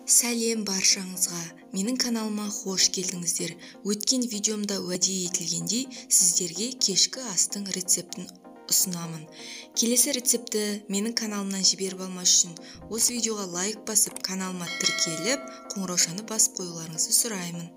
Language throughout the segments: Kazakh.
Сәлем баршаңызға, менің каналыма хош келдіңіздер. Өткен видеомда уәде етілгендей, сіздерге кешкі астың рецептін ұсынамын. Келесі рецептті менің каналымнан жіберіп алмас үшін осы видеоға лайк басып, каналыма тіркеліп, қоңыраушаны басып қоюларыңызды сұраймын.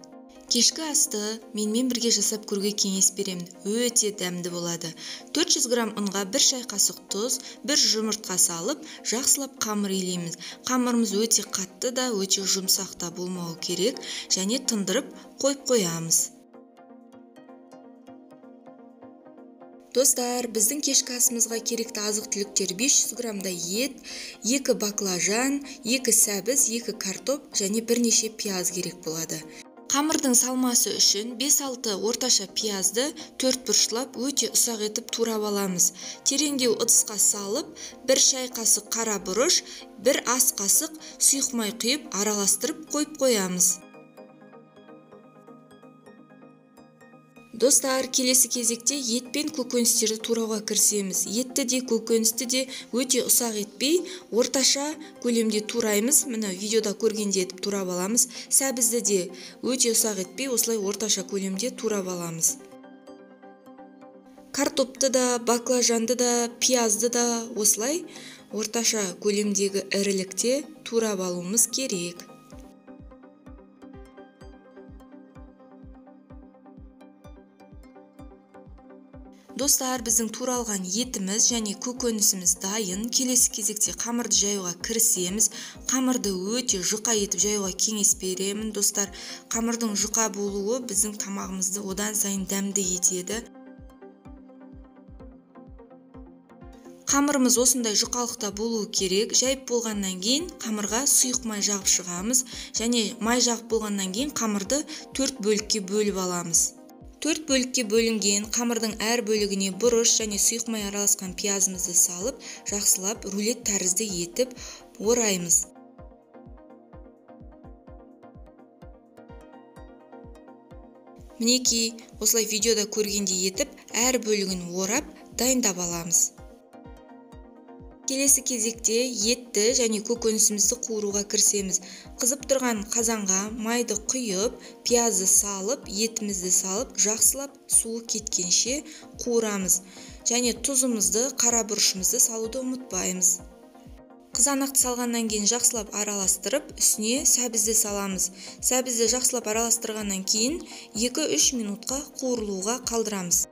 Кешкі асты менімен бірге жасап көруге кеңес беремін. Өте дәмді болады. 400 грамм ұнға 1 шай қасық тұз, 1 жұмыртқа салып, жақсылап қамыр илейміз. Қамырымыз өте қатты да, өте жұмсақ та болмауы керек, және тындырып қойып қоямыз. Достар, біздің кешкі асымызға керекті азық-түліктер 500 граммдай ет, 2 баклажан, 2 сәбіз, 2 картоп және бірнеше пияз керек болады. Қамырдың салмасы үшін 5-6 орташа пиязды 4 бұрышлап өте ұсақ етіп турап аламыз. Тереңдеу ыдысқа салып, 1 шай қасық қара бұрыш, 1 ас қасық сұйық май құйып араластырып қойып қоямыз. Достар, келесі кезекте ет пен көкөністерді турауға кірісеміз. Етті де, көкөністі де өте ұсақ етпей, орташа көлемде тураймыз. Міне видеода көргендей етіп турап аламыз. Сәбізді де өте ұсақ етпей, осылай орташа көлемде турап аламыз. Картопты да, баклажанды да, пиязды да осылай орташа көлемдегі ірілікте турап алуымыз керек. Достар, біздің туралған етіміз және көкөнісіміз дайын. Келесі кезекте қамырды жаюға кірісеміз. Қамырды өте жұқа етіп жаюға кеңес беремін, достар. Қамырдың жұқа болуы біздің тамағымызды одан сайын дәмді етеді. Қамырымыз осындай жұқалықта болуы керек. Жайып болғаннан кейін қамырға сұйық май жағып шығамыз. Және май жағып болғаннан кейін қамырды 4 бөлікке бөліп аламыз. 4 бөлікке бөлінген қамырдың әр бөлігіне бұрыш және сұйық май араласқан пиязымызды салып, жақсылап рулет тәрізді етіп ораймыз. Мінекей, осылай видеода көргендей етіп, әр бөлігін орап, дайындап аламыз. Келесі кезекте етті және көкөнісімізді қуыруға кірісеміз. Қызып тұрған қазанға майды құйып, пиязды салып, етімізді салып, жақсылап суы кеткенше қуырамыз. Және тұзымызды, қара бұрышымызды салуды ұмытпаймыз. Қызанақты салғаннан кейін жақсылап араластырып, үстіне сәбізді саламыз. Сәбізді жақсылап араластырғаннан кейін 2-3 минутқа қуырылуға қалдырамыз.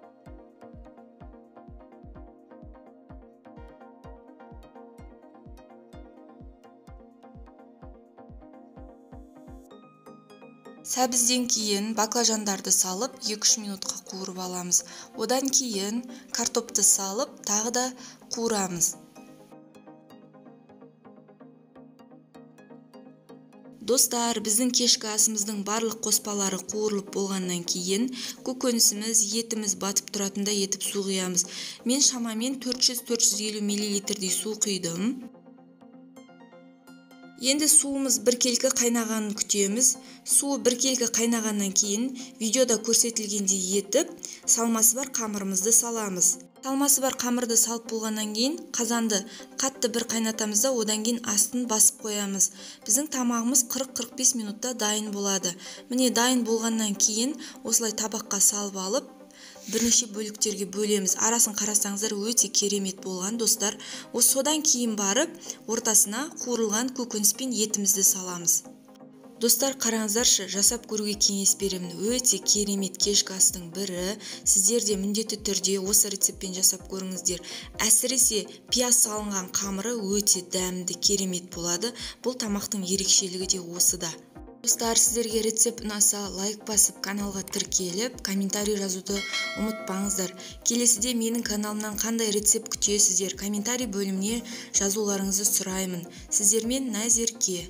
Сәбізден кейін баклажандарды салып 2-3 минутқа қуырып аламыз. Одан кейін картопты салып тағы да қуырамыз. Достар, біздің кешкі асымыздың барлық қоспалары қуырылып болғаннан кейін көкөнісіміз, етіміз батып тұратындай етіп су құямыз. Мен шамамен 400-450 миллилитрдей су құйдым. Енді суымыз біркелкі қайнағанын күтеміз. Суы біркелкі қайнағаннан кейін видеода көрсетілгендей етіп салмасы бар қамырымызды саламыз. Салмасы бар қамырды салып болғаннан кейін қазанды қатты бір қайнатамыз да, одан кейін астын басып қоямыз. Біздің тамағымыз 40-45 минутта дайын болады. Міне дайын болғаннан кейін осылай табаққа салып алып, бірнеше бөліктерге бөлеміз. Арасын қарасаңыздар өте керемет болған, достар. Содан кейін барып ортасына қуырылған көкөніс пен етімізді саламыз. Достар, қараңыздаршы, жасап көруге кеңес беремін. Өте керемет кешкі астың бірі. Сіздер де міндетті түрде осы рецептпен жасап көріңіздер. Әсіресе пияз салынған қамыры өте дәмді, керемет болады. Бұл тамақтың ерекшелігі де осыда. Достар, сіздерге рецепт ұнаса, лайк басып, каналға тіркеліп, комментарий жазуды ұмытпаңыздар. Келесіде менің каналымнан қандай рецепт күтесіздер, комментарий бөліміне жазуларыңызды сұраймын. Сіздермен Назерке.